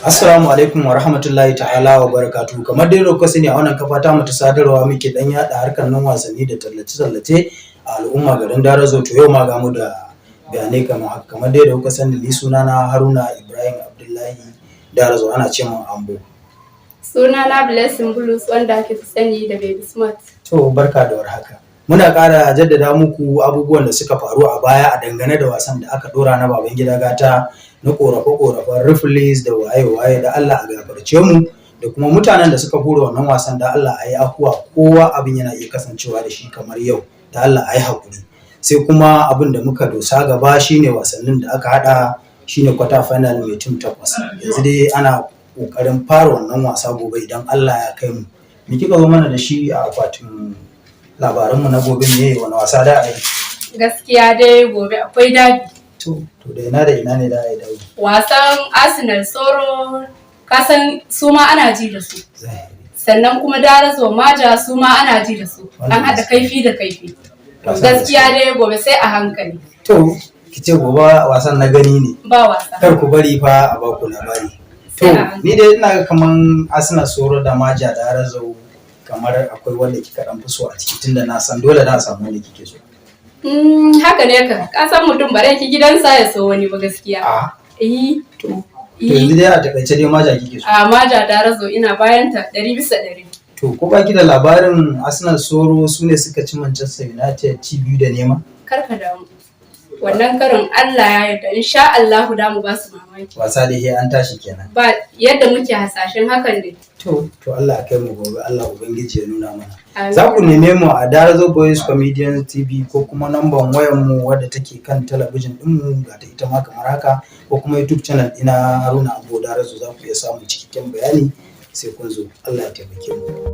Assalamu alaikum wa rahmatullahi ta'ala wa barakatuhu. Kamar dai kuka sani, a wannan kafa ta mu ta sadarwa muke dan yada harkar nan wasanni da tallace-tallace a al'umma garin Darazo. To yau ma ga mu da bayanai kamar haka. Kamar dai da kuka sani, ni sunana Haruna Ibrahim Abdullahi Darazo, ana ce min Ambo. Sunana Blessing Blues, wanda ake fi sani da Baby Smart. To barka da warhaka. Muna ƙara jaddada muku abubuwan da suka faru a baya a dangane da wasan da aka ɗora na Babangida Gata na ƙorafe-ƙorafen referees da waye-waye. Da Allah a gafarce mu, da kuma mutanen da suka hura wannan wasan, da Allah a yi afuwa. Kowa abin yana iya kasancewa da shi kamar yau, da Allah a yi haƙuri. Sai kuma abin da muka dosa gaba shine wasannin da aka haɗa, shine quarter final mai team takwas. Yanzu dai ana ƙoƙarin fara wannan wasa gobe idan Allah ya kai mu. Me kika zo mana da shi a akwatin labaranmu na gobe? Ne wani wasa da a yi? Gaskiya dai gobe akwai derby. To da ina ne da a yi derby? Wasan Arsenal Soro, kasan su ma ana ji da su. Zahiri. Sannan kuma Darazo Maja, su ma ana ji da su. An haɗa kaifi da kaifi. To Wasan gaskiya dai gobe sai a hankali. To ki ce gobe wasan na gani ne. Ba wasa. Kar ku bari fa a baku labari. To Sai a hankali. ni dai ina ga kaman Arsenal Soro da Maja da Darazo, kamar akwai wanda kika dan fi so a ciki, tunda na san dole da a samu wanda kike so. Haka ne ka. Ka san mutum bare ki gidansa ya so wani ba gaskiya. A to Eh. yanzu dai a takaice dai Maja kike so? A Maja Darazo, ina bayanta 100%. To ko baki da labarin Arsenal Soro su ne suka ci Manchester United ci 2-0? Kar ka damu. Wannan karin Allah ya yarda, insha Allahu da mu ba su mamaki. Wasa dai sai an tashi kenan. Ba yadda muke hasashen hakan ne. To Allah ya kai mu gobe, Allah Ubangiji ya nuna mana. Amin. Za ku neme mu a Darazo Boys Comedian TV ko kuma namban wayan mu wadda take kan talabijin ɗinmu, ga ta ita ma kamar haka, ko kuma YouTube channel ɗina Haruna Abu Darazo, za ku iya samun cikakken bayani. Sai kun zo. Allah ya taimake mu.